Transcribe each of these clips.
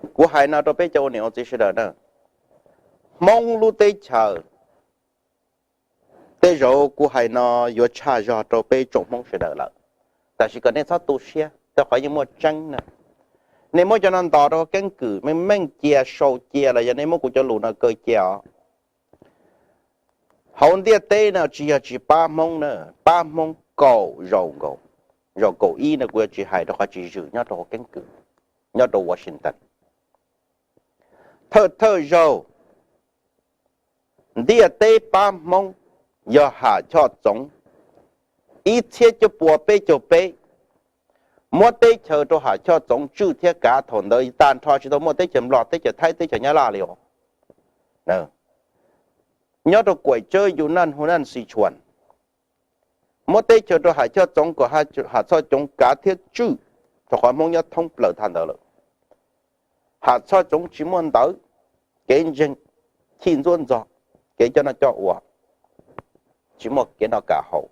Kuv hais no rau peb cov ua niam ua txiv sawv daws na, Hmoob lub teb chaws, tej zaum kuv hais no yuav tshaj zog rau peb tsoom Hmoob sawv daws lawm, tab sis kom nej txhob tu siab, rau qhov yeej muaj tseeb na. Nej muab cov no ntos rau keeb kwm meej meej cia, sau cia, los yog nej muab kuv cov lus no kaw cia os. Hauv ntiaj teb no tsis yog tsis pab Hmoob na, pab Hmoob kaum zaus nkaus. Zaum kaum ib no kuv yuav tsis hais rau qhov tsis zwm nyob rau hauv keeb kwm, nyob rau Washington. Thawj thawj zaug ntiaj teb pab Hmoob yog Ham Choj Txoov, ib txhiab cuaj pua peb caug peb, muab teb chaws rau Ham Choj Txoov tswj thiab kav. Thaum ntawd tag nrho tsis tau muaj teb chaws Nplog, teb chaws Thaib, teb chaws Nyab Laj li os. Nyob rau Kuam Tsawb, Yunan, Hunan, Sichuan, muab teb chaws rau Ham Choj Txoov kom Ham Choj Txoov kav thiab tswj, rau qhov Hmoob nyob thoob plaws tag ntawd lawm. Ham Choj Txoov tsis muaj ntawv, kev ntseeg, chim ntxuaj ntxog, kev coj noj coj ua, tsis muaj kev noj kam haus,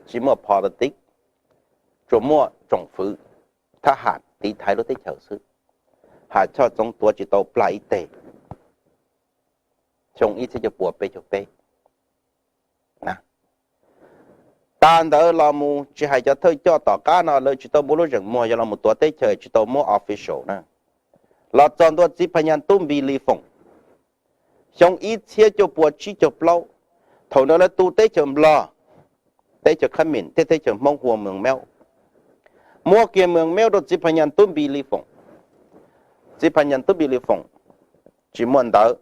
tsis muaj politics, tsuas muaj tsoom fwv, thab ham tiv thaiv lub teb chaws xwb. Ham Choj Txoov tuav tsis tau plag ib teg. Xyoo ib txhiab cuaj pua peb caug peb, tag ntawd los mus tsis hais cov thawj coj tom qab no lawv tsis tau muaj lub zeem muag, yog los mus tuav teb chaws tsis tau muab official na. Los txog ntua txiv Phas Nyas Tub Npis Lis Foom, xyoo ib txhiab cuaj pua tsib caug plaub, thaum ntawd lawv tu teb chaws Nplog, teb chaws Khab Mim thiab teb chaws Hmoob hu ua Moos Meb, muab kiag Moos Meb rau txiv Phas Nyas Tub Npis Lis Foom. Txiv Phas Nyas Tub Npis Lis Foom tsis muaj ntawv,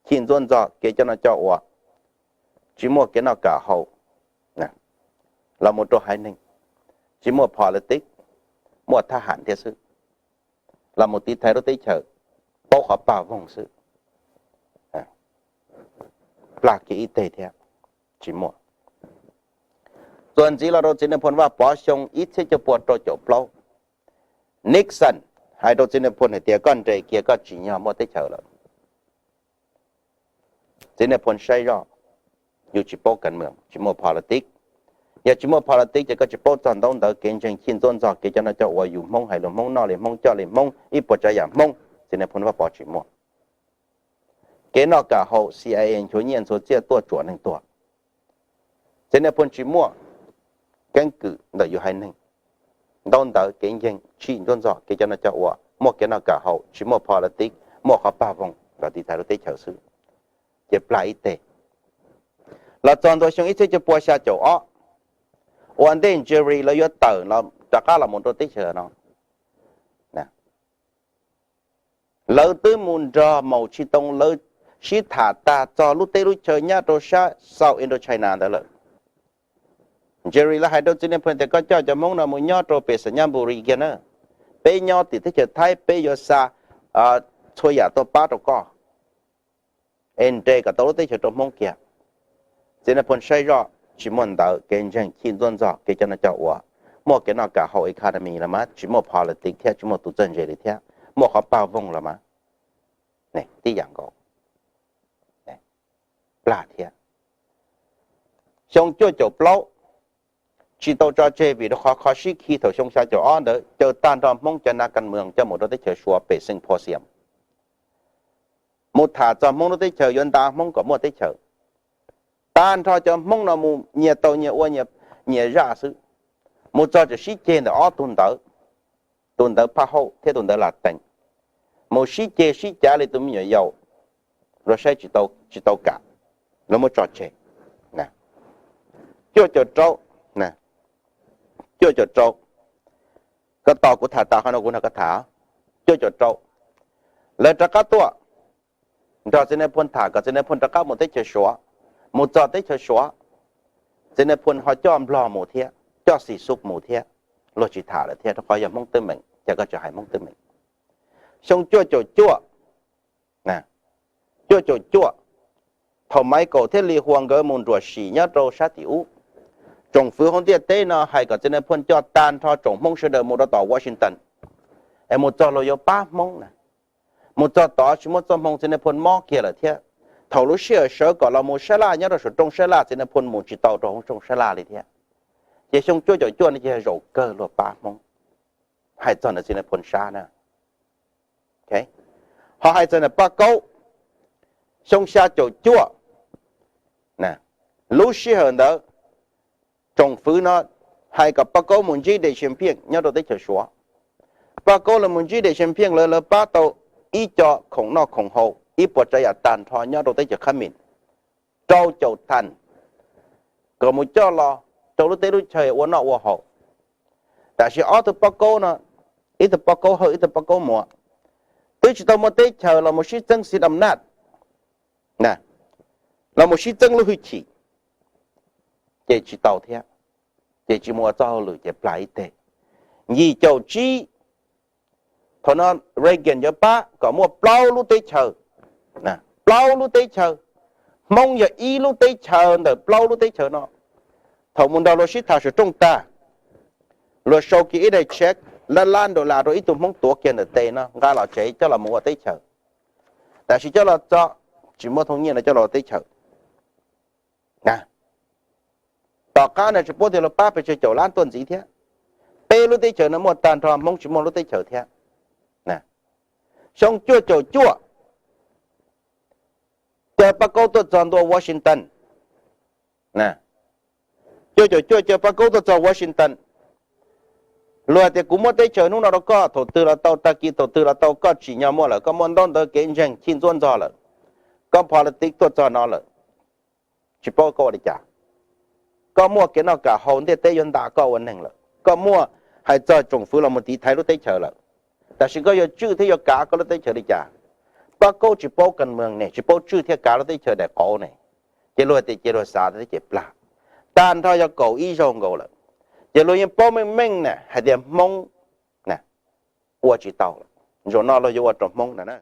chim ntxuaj ntxog, kev coj noj coj ua, tsis muaj kev noj kam haus, los mus rau haiv neeg, tsis muaj politics, muaj thab ham thiab xwb, los mus tiv thaiv lub teb chaws, paub qhov pag voog xwb. Plag kiag ib teg thiab, tsis muaj. Txuas ntxiv los rau txiv Nais Phoo Vaj Pov xyoo ib txhiab cuaj pua rau caum plaub, Nixon hais rau txiv Nais Phoo hais tias koj nres kiag, koj tsim nyog muaj teb chaws lawm. Txiv Nais Phoo saib zoj, yus tsis paub kev mus, tsis muaj politics. Yog tsis muaj politics ces koj tsis paub txog ntaub ntawv, kev ntseeg, chim ntxuaj ntxog, kev coj noj coj ua, yus Hmoob hais lus Hmoob, noj li Hmoob, coj li Hmoob, ib puas tsav yam Hmoob, txiv Nais Phoo Vaj Pov tsis muaj. Kev noj kam haus, C I A nchuav nyiaj ntxhua txiaj tuaj tsuam neeg tuag, txiv Nais Phoo tsis muaj. Keeb kwm ntawm yus haiv neeg, ntaub ntawv, kev ntseeg, chim ntxuaj ntxog, kev coj noj coj ua, muaj kev noj kam haus, tsis muaj politics, muaj qhov pag voog los tiv thaiv lub teb chaws xwb, ces plag ib teg. Los txog ntua xyoo ib txhiab cuaj pua xya caum ob, ua ntej Jerry lawv yuav tawm rov qab los mus rau teb chaws no, lawv twb mus nrog Mao Zedong lawv sib tham tag txog lub teb lub chaw nyob rau sab South Indochina ntawd lawm. Jerry lawv hais rau txiv Nais Phoo tias koj coj cov Hmoob no mus nyob rau pem Xais Nyab Npu Ri kiag na, peb nyob tim teb chaws Thaib peb yuav xa txhua yam tuaj pab rau koj, es nres kom tau lub teb chaws rau Hmoob kiag. Txiv Nais Phoo saib zoj, tsis muaj ntawv, kev ntseeg, chim ntxuaj ntxog, kev coj noj coj ua, muaj kev noj kam haus, economy los mas tsis muaj politics thiab, tsis muaj tus txawj ntse li thiab, muaj qhov pag voog los mas tib yam nkaus, plag thiab. Xyoo cuaj caum plaub, tsis tau tso tseg vim rau qhov kho sib khi thaum xyoo xya caum ob ntawd caw tag nrho Hmoob cov nas kas moos coj mus rau teb chaws Suav pem Xeem Phos Xiam, mus tham txog Hmoob lub teb chaws, yuav nta Hmoob kom muaj teb chaws. Tag nrho cov Hmoob no mus nyias tau nyias ua nyias zaj xwb, mus txog tseem sib ceg ntawm ob tug ntawv, tus ntawv Phaj Hauj thiab tus ntawv Latees, mus sib ceg sib cav li tus me nyuam yaus, luag saib tsis tau kam, luag muab tso tseg. Cuaj caum rau, cuaj caum rau, koj tos kuv tham tas qhov no kuv nrog koj tham. Cuaj caum rau, lawv rov qab tuaj nrog txiv Nais Phoo tham kom txiv Nais Phoo rov qab mus teb chaws Suav. Mus txog teb chaws Suav, txiv Nais Phoo ho coj Nplog mus thiab, coj Xi Xub mus thiab, luag tsis tham lawm thiab rau qhov yog Hmoob teeb meem, ces koj tseem hais Hmoob teeb meem. Xyoo cuaj caum cuaj, cuaj caum cuaj, thaum Maiv Kaum thiab Lis Huas nkawd mus nruam sim nyob rau sab tim ub, tsoom fwv hauv ntiaj teb no hais kom txiv Nais Phoo coj tag nrho tsoom Hmoob sawv daws mus rau tom Washington, es mus txog luag yuav pab Hmoob na. Mus txog tod tsis muaj txoj hmoo, txiv Nais Phoo mob kiag lawm thiab. Thaum lub sij hawm sawv kom los mus sab laj nyob rau saum rooj sab laj, txiv Nais Phoo mus tsis tau rau hauv rooj sab laj li thiab. Ces xyoo cuaj caum cuaj no ces yog zaum kawg luag pab Hmoob, hais txog ntawm txiv Nais Phoo sab na. Ho hais txog ntawm Paj Kaub, xyoo xya caum cuaj, lub sij hawm ntawd tsoom fwv no hais kom Paj Kaub mus ntsib Dej Xia Phiaj nyob rau teb chaws Suav. Paj Kaub lawv mus ntsib Dej Xia Phiaj lawv, lawv pab tau ib co khoom noj khoom haus ib puas tsav yam tag nrho nyob rau teb chaws Khab Mis, rau caum thas, kom mus coj los rau lub teb lub chaw ua noj ua haus. Tab sis ob tug Paj Kaub no, ib tug Paj Kaub Hawj ib tug Paj Kaub Muas, twb tsis tau muaj teb chaws los mus sib txeeb xis dam naj, los mus sib txeeb lub hwj chim, ces tsis tau thiab, ces tsis mus ua txoj hauj lwm ces plam ib teg. Yim caum tsib, thaum no Reagan yuav pab kom muaj plaub lub teb chaws, plaub lub teb chaws, Hmoob yog ib lub teb chaws ntawm plaub lub teb chaws no. Thaum mus nrog luag sib tham saum rooj tag, luag sau kiag ib daim check lab lab dollar rau ib tug Hmoob tuav kiag ntawm tes no nqa los tsev coj los mus ua teb chaws. Tab sis coj los txog tsis muaj thooj nyiaj no coj los ua teb chaws. Tom qab no tsis paub tias luag pab pes tsawg caum lab tuaj ntxiv thiab. Peb lub teb chaws no muaj tag nrho, Hmoob tsis muaj lub teb chaws thiab. Xyoo cuaj caum cuaj, caw Paj Kaub tuaj txog ntua Washington. Cuaj caum cuaj caw Paj Kaub tuaj txog Washington. Luag hais tias kuv muab teb chaws hnub no rau koj, thaum twg los tau, tag kis thaum twg los tau, koj tsim nyog muaj lawm, koj muaj ntaub ntawv kev ntseeg chij ntxuab ntxog lawm, koj politics tuaj txog no lawm, tsis paub koj ua li cas. Koj muaj kev noj kam haus, ntiaj teb yuav nta koj ua neeg lawm, koj muaj hais txog tsoom fwv los mus tiv thaiv lub teb chaws lawm, tab sis koj yuav tswj thiab yuav kav koj lub teb chaws li cas? Paj Kaub tsis paub kas mwm ne, tsis paub tswj thiab kav lub teb chaws daim qauv ne. Ces luag tias cia luag xav thiab ces plam. Tag nrho yog kaum ib zaug nkaus lawm, ces luag yeej paub meej meej na hais tias Hmoob ua tsis tau lawm, zaum no luag yuav ua rau Hmoob na.